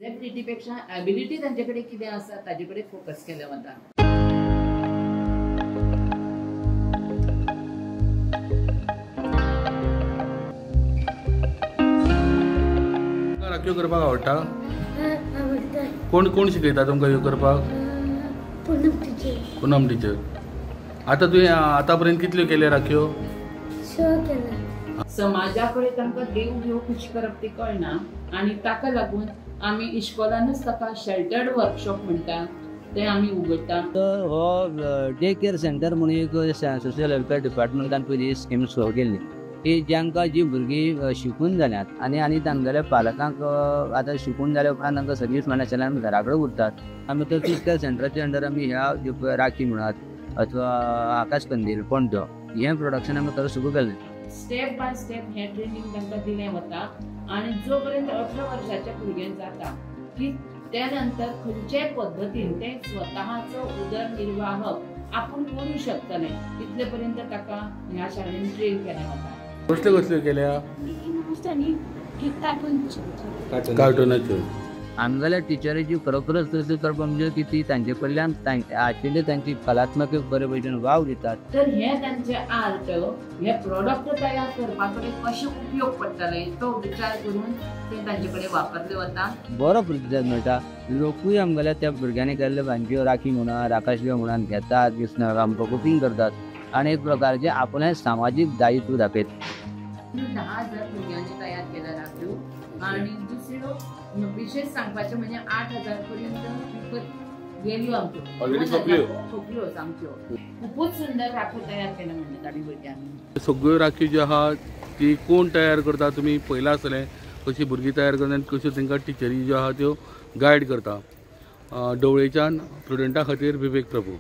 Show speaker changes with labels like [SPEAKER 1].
[SPEAKER 1] Disability पेक्षा ability तांचे कडेन कितें आसा ताजे कडेन फोकस केलें वता.
[SPEAKER 2] राखयो करपाक आवडटा? कोण कोण शिकयता तुमकां ह्यो करपाक?
[SPEAKER 3] पूनम टीचर.
[SPEAKER 2] पूनम टीचर. आतां तुवें आतां पर्यंत कितल्यो केल्या राखयो?
[SPEAKER 3] 6 केल्या.
[SPEAKER 1] समाजा कडेन तांकां देव घेव कशी करप ती कळना आनी ताका लागून आमी इश्कोलानूच ताका शेल्टर्ड वर्कशॉप म्हणटा ते आमी उगडटा.
[SPEAKER 4] हो डे केअर सेंटर म्हणून एक सोशल वेलफेअर डिपार्टमेंटान पयली स्कीम सुरू केल्ली की जांकां जी भुरगीं शिकून जाल्यात आनी आनी तांगेल्या पालकांक आतां शिकून जाल्या उपरांत तांकां सर्वीस मेळनाशिल्ल्यान आमी घरा कडेन उरतात. आमी तर त्या सेंटराच्या अंडर आमी ह्या ज्यो राखी म्हणात अथवा आकाश कंदील पणटो हें प्रोडक्शन आमी खरें सुरू केलें.
[SPEAKER 1] स्टेप बाय स्टेप हें ट्रेनींग तांकां दिलें वता आनी जो पर्यंत 18 वर्साच्या भुरग्यांक जाता की त्या नंतर खंयच्याय पद्दतीन ते स्वताचो उदरनिर्वाह आपूण करूं शकतले तितले पर्यंत ताका ह्या शाळेन ट्रेन केलें वता.
[SPEAKER 2] कसल्यो कसल्यो केल्या? कार्टूनाच्यो.
[SPEAKER 4] आमगेल्या टिचरीची खरोखरच तसली करप म्हणजे की ती तांचे कडल्यान आशिल्ली तांची कलात्मक बरे भशेन वाव दितात.
[SPEAKER 1] तर हे तांचे आर्ट हे प्रोडक्ट तयार करपा कडेन कशें उपयोग पडटले तो विचार करून ते तांचे कडेन वापरले वता.
[SPEAKER 4] बरो प्रतिसाद मेळटा. लोकूय आमगेल्या त्या भुरग्यांनी केल्ले भांज्यो राखी म्हणा आकाशदिवो म्हणून घेतात, आमकां बुकींग करतात आनी एक प्रकारचें आपलें सामाजीक दायित्व दाखयतात.
[SPEAKER 1] 10,000 भुरग्यांनी तयार केल्या राखयो आनी दुसऱ्यो विशेष सांगपाचें म्हणजे 8,000 पर्यंत विकत गेल्यो आमच्यो, सोंपल्यो आमच्यो. खुबूच सुंदर राखयो तयार केल्या म्हणटात आमी भुरग्यांनी.
[SPEAKER 2] सगळ्यो राखयो ज्यो आहा ती कोण तयार करता तुमी पळयलां आसतलें, कशी भुरगीं तयार करता आनी कश्यो तांकां टिचरी ज्यो आहा त्यो गायड करता. ढवळेच्यान प्रुडंटा खातीर विवेक प्रभू.